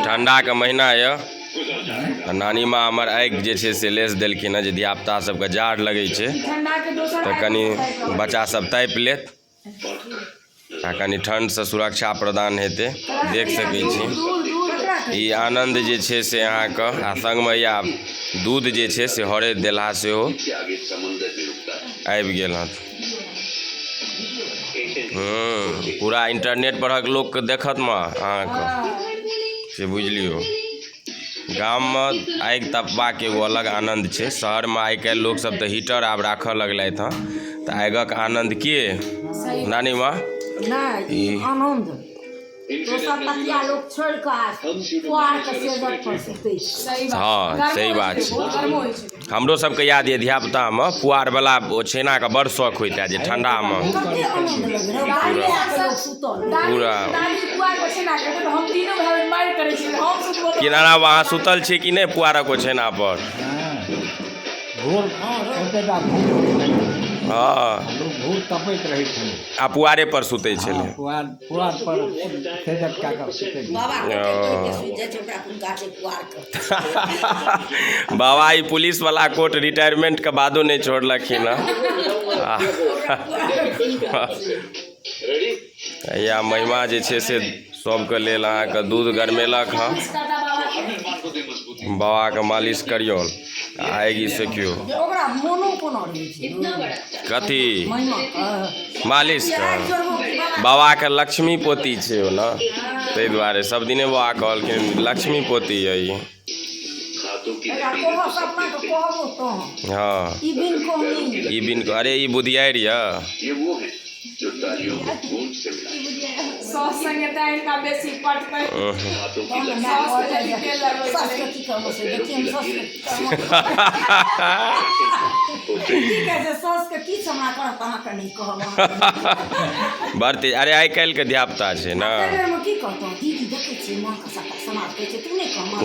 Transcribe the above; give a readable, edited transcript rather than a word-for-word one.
ठंडाके महीना यऽ आ नानी माँ हमर आगि जे छै से लेस देलखिन हँ जे धियापुता सबके जाड़ लगै छै तऽ कनि बच्चा सब तापि लेत आ कनि ठण्डसँ सुरक्षा प्रदान हेतै। देख सकै छी ई आनन्द जे छै से अहाँके आ सङ्गमे या दूध जे छै से हरैद देलहा सेहो आबि गेल हँ। पूरा इंटरनेट परहक लोकके देखत मे अहाँके से बुझि लियौ। गाममे आगि तपबाक एगो अलग आनन्द छै। शहरमे आइ काल्हि लोकसभ तऽ हीटर आब राखऽ लगलथि हँ तऽ आगिक आनन्द के नानी माँ? नहि, ई आनन्द दोसर तकिया लोक छोड़ि कऽ आ पुआरके सेजक पर सुतै छै। हँ, सही बात छै। हमरो सबके याद यऽ धियापुतामे पुआरवला ओछैनाके बड़ शौक होइत जे ठण्डामे कते आनन्द लगै रहै गाड़ी आके लोक सुतल पूरा कि नाना अहाँ सुतल छी कि नहि पुआरक ओछैना पर? भोर एतेटा भूर होइ छलै। हँ। लोक भूर तपैत रहै छलै। आ पुआरे पर सुतै छलै। हँ, पुआर पुआर पर सेजक कए कऽ सुतै छलै। बाबा कते कहि के सुति जाइ छै, ओकरा कोन काज छै पुआर के। बाबा ई पुलिस वाला कोट रिटायरमेंट के बादो नहि छोड़लखिन हँ। या महिमा जे छै से सबके लेल अहाँके दूध गरमेलक हँ। बाबाके मालिश करियौन आगि सेकियौ। ओकरा मोनो कोना रहै छै। कथी? महिमा के। मालिश के? बाबाके लक्ष्मी पोती छै ओ ने, ताहि दुआरे सब दिने बाबा कहलखिन लक्ष्मी पोती यऽ ई। एकरा कहब सपना के कहबो तहन। हँ। ई बिन कहनी। ई बिन, अरे ई बुधियारि यऽ। सास संगे तऽ हिनका बेसी पटतै। तहन माय कहतै जे सासके की कहबो से देखियौ सासके की कहबो। की कहै छै सासके की हमरा करत अहाँके नहि कहब अहाँके। बड़ तेज, अरे आइ काल्हिके धियापुता छै ने। एहि बेरमे की कहतौ दीदी, देखै छियै माँके सबटा समाज कहै छै तू नहि कह माँ।